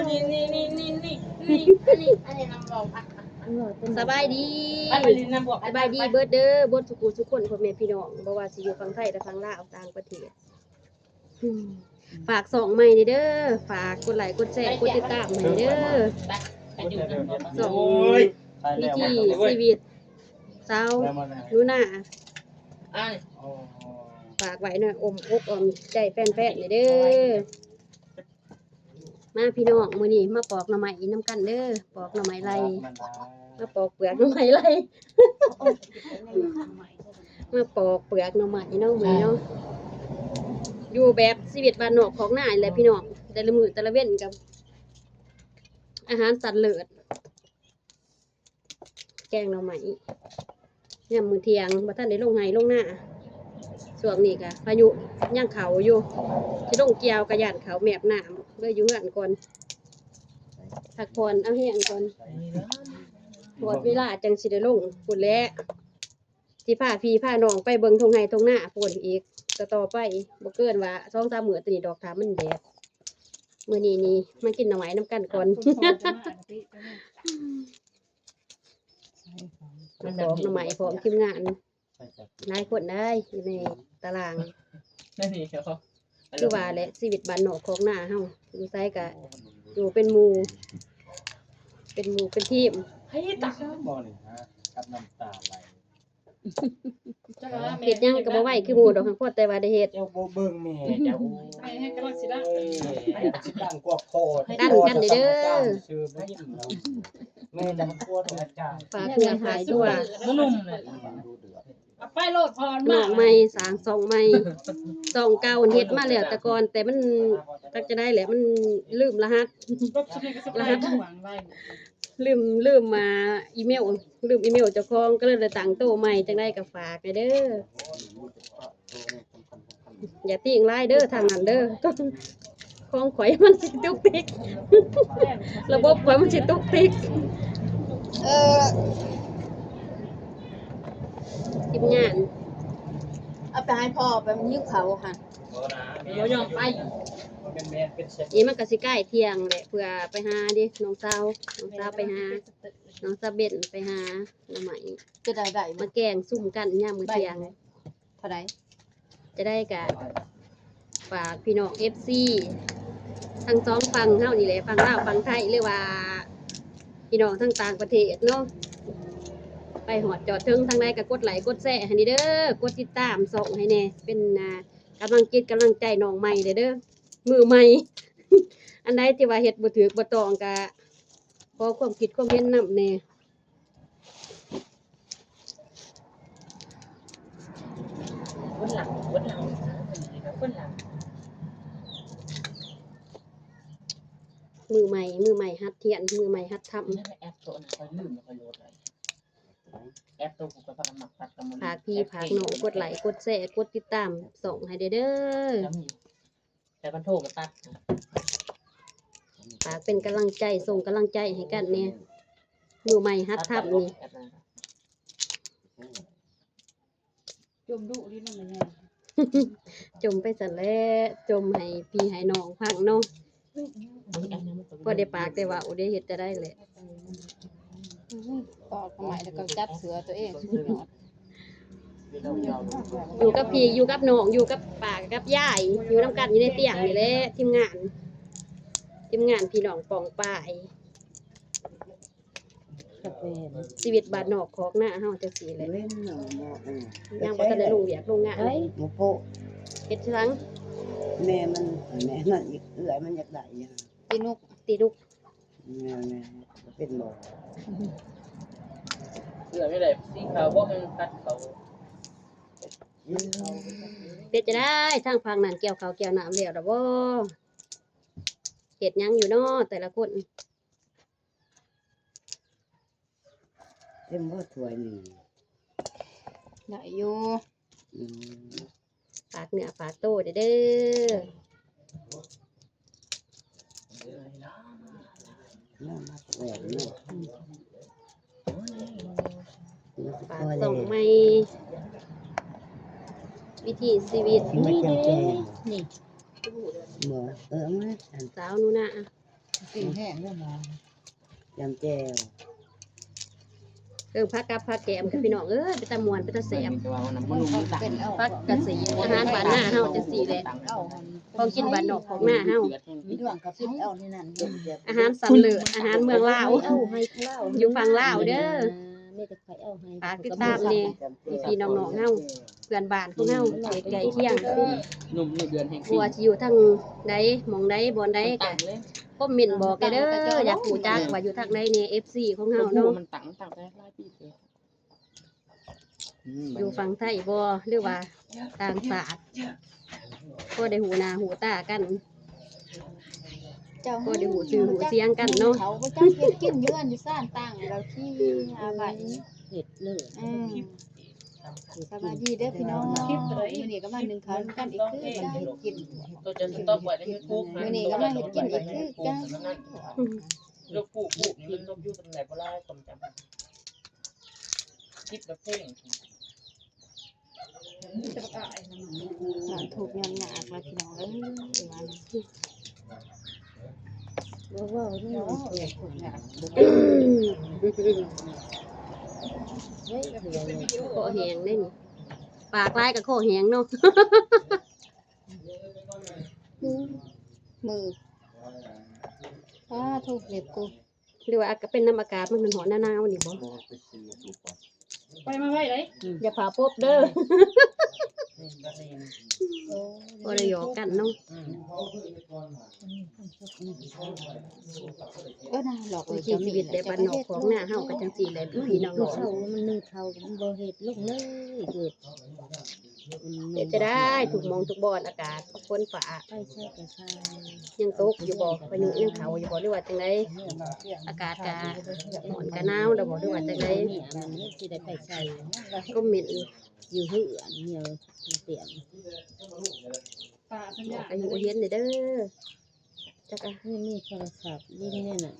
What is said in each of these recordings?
ນີ້ ນີ້ ນີ້ ອັນນີ້ ອັນນີ້ນຳບອກ ສະບາຍດີ ສະບາຍດີເບິດເດີ ເບິດສູ່ຜູ້ສູ່ຄົນ ພໍ່ແມ່ພີ່ນ້ອງ ບໍ່ວ່າຊິຢູ່ຝັ່ງໄທ ແລະ ຝັ່ງລາວ ຕ່າງປະເທດ. ອືມ ຝາກຊ່ອງໃໝ່ແດ່ເດີ ຝາກກົດໄລກົດແຊ ກົດຕິດຕາມໃຫ້ແດ່ເດີ ຊ່ອງວິຖີຊີວິດສາວໜູນາ ຝາກໄວ້ໃນອ້ອມອົກອ້ອມໃຈແຟນໆແດ່ເດີ. ມາພີ່ນ້ອງ ມື້ນີ້ມາປອກໜໍ່ໄມ້ນຳກັນເດີ ປອກໜໍ່ໄມ້ໄລ່ ມາປອກເປືອກໜໍ່ໄມ້ໄລ່ ມາປອກເປືອກໜໍ່ໄມ້ເນາະ ມື້ນີ້ເນາະ ຢູ່ແບບຊີວິດບ້ານນອກຄອກນານີ້ແຫຼະພີ່ນ້ອງ ແຕ່ລະມື້ແຕ່ລະເວັນກັບອາຫານຊັ້ນເລີດ. ແກງໜໍ່ໄມ້ ຍາມມື້ທ່ຽງ ບໍ່ທັນໄດ້ລົງໄຮ່ລົງນາ ຊ່ວງນີ້ກະພາຍຸຍັງເຂົ້າຢູ່ ຊິລົງກ່ຽວກະຢ້ານເຂົ້າແມບນ້ຳ ເລີຍຢູ່ເຮືອນກ່ອນ ພັກຜ່ອນເອົາແຮງກ່ອນ ຮອດເວລາຈັ່ງຊິໄດ້ລົງພຸ້ນແຫຼະ ຊິພາພີ່ພານ້ອງໄປເບິ່ງທົ່ງໄຮ່ທົ່ງນາພຸ້ນອີກ ຕໍ່ໆໄປ ບໍ່ເກີນວ່າສອງສາມມື້ຕົວນີ້ດອກ ຖ້າມັນແດດ ມື້ນີ້ນີ້ມາກິນໜໍ່ໄມ້ນຳກັນກ່ອນ. ປອກໜໍ່ໄມ້ພ້ອມທີມງານ ຫຼາຍຄົນໄດ໋ຢູ່ໃນຕາລາງ ຄືວ່າແຫຼະ ຊີວິດບ້ານນອກຄອກນາເຮົາ ຢູ່ໃສກະຢູ່ເປັນໝູ່ ເປັນໝູ່ເປັນທີມ ໃຫ້ຕາ ເຮັດຫຍັງກະບໍ່ໄວຄືໝູ່ດອກ ຫາກພໍແຕ່ວ່າໄດ້ເຮັດ ເຈົ້າບໍ່ເບິ່ງແມ່ເຈົ້າ ໂອ້ຍ ໃຫ້ ໃຫ້ກຳລັງຊິດັງ ເອີ ໃຫ້ຊິດັງກວ່າພໍ່ ດັນກັນເດີ ຊື່ບໍ່ຍິນ ແມ່ດັງກວ່າອາຈານ ຝາກເນື້ອຝາກຕົວ ໜຸ່ມໆ ເອົາໄປໂລດ ພອນ ນ້ອງໃໝ່ ສ້າງຊ່ອງໃໝ່ ຊ່ອງເກົ່າເຮັດມາແລ້ວແຕ່ກ່ອນ ແຕ່ມັນຈັກຈັ່ງໃດແຫຼະ ມັນລືມລະຫັດ ລະຫັດ ລືມ ລືມ ອ່າ ອີເມວ ລືມອີເມວເຈົ້າຂອງ ກໍເລີຍໄດ້ຕັ້ງໂຕໃໝ່ ຈັ່ງໃດກໍຝາກແດ່ເດີ ຢ່າຕິງຫຼາຍເດີທາງນັ້ນເດີ ຂອງຂ້ອຍມັນຊິຕຸກຕິກ ລະບົບຂ້ອຍມັນຊິຕຸກຕິກ ເອີ ທີມງານ ເອົາໄປໃຫ້ພໍ່ໄປ ມັນຫິວເຂົ້າຫັ້ນ ບໍ່ນະ ບໍ່ຍອມໄປ ບໍ່ແມ່ນແມ່ນເປັນເຊັດ ນີ້ມັນກໍຊິໃກ້ທ່ຽງແຫຼະ ເພື່ອໄປຫາເດ້ ນ້ອງສາວ ນ້ອງສາວໄປຫາ ນ້ອງສາວເບັນໄປຫາໜໍ່ໄມ້ ຈະໄດ້ ໄດ້ມາແກງຊຸມກັນຍາມມື້ທ່ຽງ ເທົ່າໃດ ຈະໄດ້ກະຝາກພີ່ນ້ອງເອັຟຊີທັງສອງຝັ່ງເຮົານີ້ແຫຼະ ຝັ່ງລາວຝັ່ງໄທ ຫຼືວ່າພີ່ນ້ອງທາງຕ່າງປະເທດເນາະ ໄປຮອດຈອດເຖິງທາງໃດກໍກົດໄລກົດແຊໃຫ້ແດ່ເດີ ກົດຕິດຕາມຊ່ອງໃຫ້ແດ່ ເປັນ ອ່າ ກຳລັງຈິດກຳລັງໃຈນ້ອງໃໝ່ແດ່ເດີ ມືໃໝ່ ອັນໃດທີ່ວ່າເຮັດບໍ່ຖືກບໍ່ຕ້ອງກະຂໍຄວາມຄິດຄວາມເຫັນນຳແດ່. ມືໃໝ່ ມືໃໝ່ຫັດຮຽນ ມືໃໝ່ຫັດທຳ ຝາກພີ່ຝາກນ້ອງກົດໄລກົດແຊກົດຕິດຕາມຊ່ອງໃຫ້ແດ່ເດີ. ແຕ່ມັນໂທມາຕັດ ຝາກເປັນກຳລັງໃຈ ສົ່ງກຳລັງໃຈໃຫ້ກັນແດ່ ມືໃໝ່ຫັດທຳນີ້ ຈົມດຸດີນະແມ່ ຈົມໄປຊັ້ນແຫຼະ ຈົມໃຫ້ພີ່ໃຫ້ນ້ອງຟັງເນາະ ພໍໄດ້ປາກໄດ້ເວົ້າເດ້ ເຮັດຈັ່ງໃດແຫຼະ. ອອກມາໃໝ່ແລ້ວກໍຈັບເສືອຕົວເອງ ສຸດຍອດ ຢູ່ກັບພີ່ ຢູ່ກັບນ້ອງ ຢູ່ກັບປ້າກັບຍາຍ ຢູ່ນຳກັນ ຢູ່ໃນຕຽງນີ້ແຫຼະ ທີມງານ ທີມງານພີ່ນ້ອງປ້ອງປາຍ ຊີວິດບ້ານນອກຄອກນາເຮົາຈັ່ງຊີ້ແຫຼະ ຍັງບໍ່ທັນໄດ້ລົງວຽກລົງງານ ເຮັດຫຍັງ ແມ່ມັນ ແມ່ມັນ ເອື້ອຍມັນຢາກໄດ້ຫຍັງ ຕີນຸກ ຕີນຸກ ແມ່ນໆ ເປັນບໍ່ ເອື້ອຍໄດ້ສີຂາວບໍ່ ມັນກັດເຂົາ ເປັນຈັ່ງໃດ ທາງຝັ່ງນັ້ນກ່ຽວເຂົ້າກ່ຽວນ້ຳແລ້ວດອກບໍ່ ເຮັດຫຍັງຢູ່ນໍ ແຕ່ລະຄົນ ເຕັມບໍ່ຖ້ວຍນີ້ ໄດ້ຢູ່ ອືມ ຝາກເນື້ອຝາກໂຕແດ່ເດີ ຝາກຊ່ອງໃໝ່ ວິຖີຊີວິດ ນີ້ເດ້ ນີ້ ບໍ່ ເອີ ເອົາມາ ສາວໜູນາ. ແຫ້ງເດີໝໍ ຈຳແຈ່ວ ເອີ ຜັກກັບຜັກແກມ ພີ່ນ້ອງເອີຍ ເປັນຕາມ່ວນ ເປັນຕາແຊບ ແຕ່ວ່າມັນ ມັນ ມັນ ຜັກກະສີ ອາຫານບ້ານນາເຮົາຈັ່ງຊີ້ແຫຼະ ຂອງກິນບ້ານນອກຂອງນາເຮົາ ມີດວງກໍຄິດເອົາໃນນັ້ນ ອາຫານຊັ້ນເລີດ ອາຫານເມືອງລາວ ຢູ່ຝັ່ງລາວເດີ ມີແຕ່ຂ້ອຍເອົາໃຫ້ ຝາກຕິດຕາມແດ່ ພີ່ໆນ້ອງໆເຮົາ ເພື່ອນບ້ານຂອງເຮົາ ເຂດໃກ້ຄຽງ ບໍ່ວ່າຊິຢູ່ທາງໃດ ໝ່ອງໃດ ບ່ອນໃດ ກະຄອມເມັນບອກແດ່ເດີ ຢາກຮູ້ຈັກວ່າຢູ່ທາງໃດແດ່ ເອັຟຊີຂອງເຮົາເນາະ ມັນຕັ້ງ ມັນຕັ້ງແຕ່ຫຼາຍປີແລ້ວ ຢູ່ຝັ່ງໄທບໍ່ ຫຼືວ່າຕ່າງຊາດ ພໍໄດ້ຮູ້ໜ້າຮູ້ຕາກັນ ເຈົ້າ ພໍໄດ້ຮູ້ຊື່ຮູ້ສຽງກັນເນາະ ເຂົາບໍ່ຈັກເຮັດກິນຢູ່ເຮືອນຢູ່ຊານ ຕ່າງແລ້ວທີ່ຫາໄວ້ ເຮັດເລີຍ ອືມ ສະບາຍດີເດີພີ່ນ້ອງ ມື້ນີ້ກໍມາໜຶ້ງເຂົ້ານຳກັນອີກຄືກັນ ເຮັດກິນ ໂຕຈະສະຕັອບໄວ້ໃນຢູທູບ ມື້ນີ້ກໍມາເຮັດກິນອີກຄືກັນ ອືມ ລູກຜູ້ຜູ້ນີ້ມັນລົບຢູ່ຕຳແໜ່ງບໍ່ຫຼາຍຄວາມຈຳ ຄິດແບບເພງ ທຸກຍາມຍາກລະພີ່ນ້ອງເອີຍ ວ່າ ບໍ່ເວົ້າເນາະ ຄໍແຫ້ງເດ້ນີ້ ປາກຫຼາຍກໍຄໍແຫ້ງເນາະ ມື ປາໂທ້ ເລັບກູ ຫຼືວ່າອາກາດ ເປັນນຳອາກາດມັນຮ້ອນໆ ໜາວໆ ນີ້ບໍ່? ບໍ່ ໄປຊື້ຢູ່ກ່ອນ ໄປມາໄວໃດ໋ ອືມ ຢ່າພາປົບເດີ ບໍ່ໄດ້ຫຍອກກັນເນາະ ອືມ ເອີ ນະ ຫຼອກ ວິຖີຊີວິດແບບບ້ານນອກຂອງນາເຮົາກໍຈັ່ງຊີ້ແຫຼະ ພີ່ໆນ້ອງໆ ເຮົາມັນໜຶ້ງເຂົ້າ ມັນບໍ່ເຮັດລົງເລີຍ ເກີດ ເຮັດຈະໄດ້ ທຸກໝ່ອງທຸກບ່ອນ ອາກາດ ຝົນຟ້າ ໄປໃສກໍຊ່າງ ຍັງຕົກຢູ່ບໍ່? ພາຍຸຍັງເຂົ້າຢູ່ບໍ່ ຫຼືວ່າຈັ່ງໃດ? ອາກາດກະຮ້ອນກະໜາວແລ້ວບໍ່ ຫຼືວ່າຈັ່ງໃດ? ມັນຊິໄດ້ໄປໃສ? ຄອມເມັນຢູ່ເຮືອນ ຢູ່ຕຽງ ປາສັນຍາ ອາຍຸເຢັນເດີ. ຈັກ ຍັງມີໂທລະສັບຢູ່ໃນນັ້ນ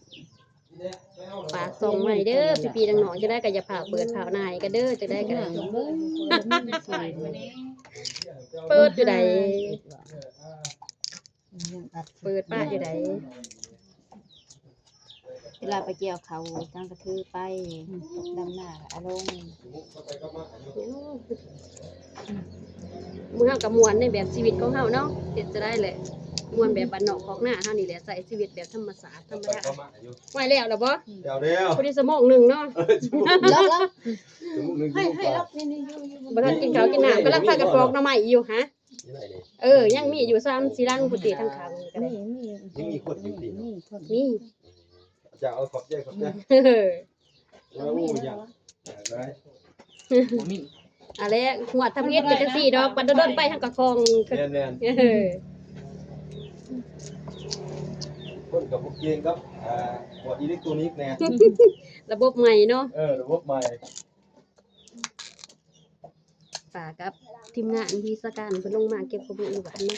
ຝາກສ່ອງໄວ້ເດີ ພີ່ໆນ້ອງໆ ຈັ່ງໃດກໍຢ່າຟ້າວເປີດຟ້າວນາຍກັນເດີ ຈັ່ງໃດກໍໄດ້ ເບິ່ງ ເປີດຢູ່ໃດ ເປີດປະຢູ່ໃດ ເວລາໄປກ່ຽວເຂົ້າ ຈັ່ງກະຖືໄປ ດຳນາກໍເອົາລົງ. ໝູ່ເຮົາກໍມ່ວນໃນແບບຊີວິດຂອງເຮົາເນາະ ເຮັດຈັ່ງໃດແຫຼະ ມ່ວນແບບບ້ານນອກຄອກນາເຮົານີ້ແຫຼະ ໃຊ້ຊີວິດແບບທຳມະຊາດທຳມະດາ. ໄວ້ແລ້ວລະບໍ່? ແລ້ວ ແລ້ວ ພໍດີຊົ່ວໂມງໜຶ່ງເນາະ. ເອີ ຊົ່ວໂມງໜຶ່ງ ໃຫ້ ໃຫ້ລັບນີ້ ນີ້ຢູ່ ຢູ່ ບໍ່ທັນກິນເຂົ້າກິນນ້ຳ ກຳລັງພາກັນປອກໜໍ່ໄມ້ຢູ່ຫາ. ເອີ ຍັງມີຢູ່ສາມສີ່ຫຼັງພຸ້ນຕິ ທາງຂ້າງນີ້ກໍໄດ້ ມີ ມີ ຍັງມີຄົນຢູ່ຕິເນາະ ມີຄົນ ມີ ເຈົ້າ ເອີ ຂອບໃຈ ຂອບໃຈ ເອີ ໂອ້ ຢາກ ຢາກໄດ້ ບໍ່ມີ ອັນແລະ ງວດທຳອິດກໍຈັ່ງຊີ້ດອກ ບັດດົນໆໄປເຮົາກໍຄອງ ແມ່ນໆ ເອີ ຄົນກໍບໍ່ເກັ່ງກັບ ອ່າ ພວກອີເລັກໂຕນິກແດ່ ລະບົບໃໝ່ເນາະ ເອີ ລະບົບໃໝ່. ຝາກກັບທີມງານວິຊາການເພິ່ນລົງມາເກັບຂະບຸ້ງຢູ່ບ້ານເນາະ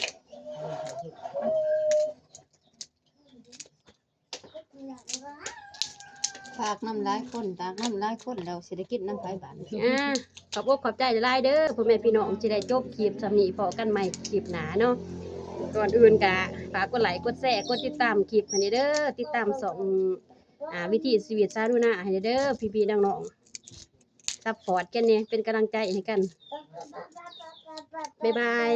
ຝາກນຳຫຼາຍຄົນ ຕາກນຳຫຼາຍຄົນ ແລ້ວຊິໄດ້ກິນນຳໃຜບາດນີ້? ອາ ຂອບອົກຂອບໃຈຫຼາຍໆເດີພໍ່ແມ່ພີ່ນ້ອງ ຊິໄດ້ຈົບຄລິບສ່ຳນີ້ ພໍ້ກັນໃໝ່ຄລິບໜ້າເນາະ. ກ່ອນອື່ນກະຝາກກົດໄລກົດແຊ ກົດຕິດຕາມຄລິບໃຫ້ແດ່ເດີ ຕິດຕາມຊ່ອງ ອາ ວິຖີຊີວິດຊາວນາໃຫ້ແດ່ເດີ ພີ່ໆນ້ອງໆ ຊັບພອດກັນແດ່ ເປັນກຳລັງໃຈໃຫ້ກັນ ບາຍບາຍ.